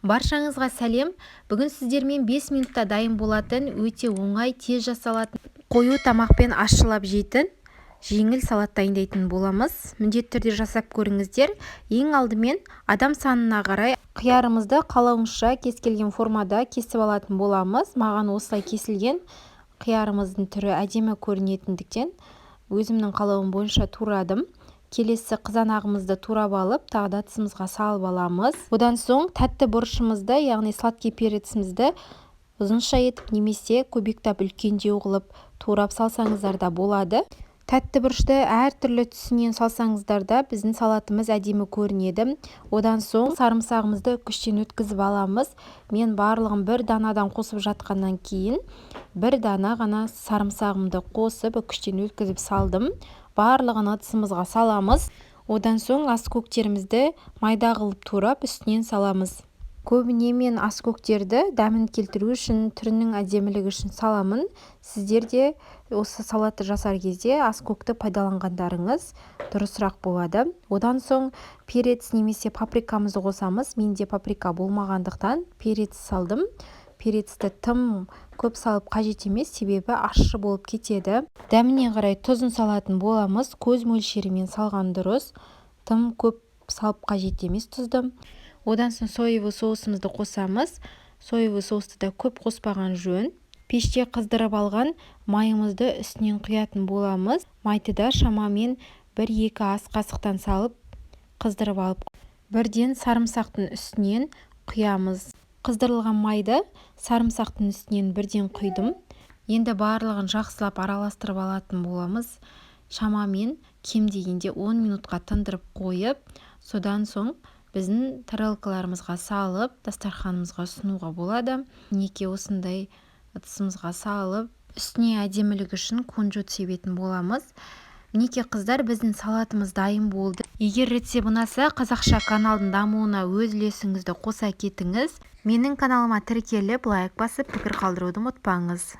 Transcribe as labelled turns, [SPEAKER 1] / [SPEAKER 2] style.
[SPEAKER 1] Баршаңызға сәлем! Бүгін сіздермен 5 минутта дайын болатын, өте оңай, тез жасалатын, қою тамақпен ащылап жейтін жеңіл салат дайындайтын боламыз. Міндетті түрде жасап көріңіздер. Ең алдымен адам санына қарай қиярымызды қалауыңызша кез келген формада кесіп алатын боламыз. Маған осылай кесілген қиярымыздың түрі әдемі көрінетіндіктен, өзімнің қалауым бойынша турадым. Келесі қызанағымызды турап алып, тағы да ыдысымызға салып аламыз. Одан соң тәтті бұрышымызды, яғни сладкий перецімізді ұзынша етіп немесе кубиктап, үлкендеу қылып турап салсаңыздар да болады. Тәтті бұрышты әртүрлі түсінен салсаңыздар да, біздің салатымыз әдемі көрінеді. Одан соң сарымсағымызды үккіштен өткізіп аламыз. Мен барлығын бір данадан қосып жатқаннан кейін, бір дана ғана сарымсағымды қосып, үккіштен өткізіп салдым. Барлығын ыдысымызға саламыз. Одан соң аскөктерімізді майда қылып турап, үстінен саламыз. Көбіне мен аскөктерді дәмін келтіру үшін, түрінің әдемілігі үшін саламын. Сіздер де осы салатты жасар кезде аскөкті пайдаланғандарыңыз дұрысырақ болады. Одан соң перец немесе паприкамызды қосамыз. Менде паприка болмағандықтан, перец салдым. Перецті тым көп салып қажет емес, себебі ащы болып кетеді. Дәміне қарай тұзын салатын боламыз. Көз мөлшерімен салған дұрыс, тым көп салып қажет емес тұзды. Одан соң соевый соусымызды қосамыз. Соевый соусты да көп қоспаған жөн. Пеште қыздырып алған майымызды үстінен құятын боламыз. Майды да шамамен 1-2 ас қасықтан салып, қыздырып алып, бірден сарымсақтың үстінен құямыз. Қыздырылған майды сарымсақтың үстінен бірден құйдым. Енді барлығын жақсылап араластырып алатын боламыз. Шамамен кем дегенде 10 минутқа тындырып қойып, содан соң біздің тарелкаларымызға салып, дастарханымызға ұсынуға болады. Мінекей, осындай ыдысымызға салып, үстіне әдемілік үшін кунжут себетін боламыз. Мінекей, қыздар, біздің салатымыз дайын болды. Егер рецепт ұнаса, қазақша каналдың дамуына өз үлесіңізді қоса кетіңіз. Менің каналыма тіркеліп, лайк басып, пікір қалдыруды ұмытпаңыз.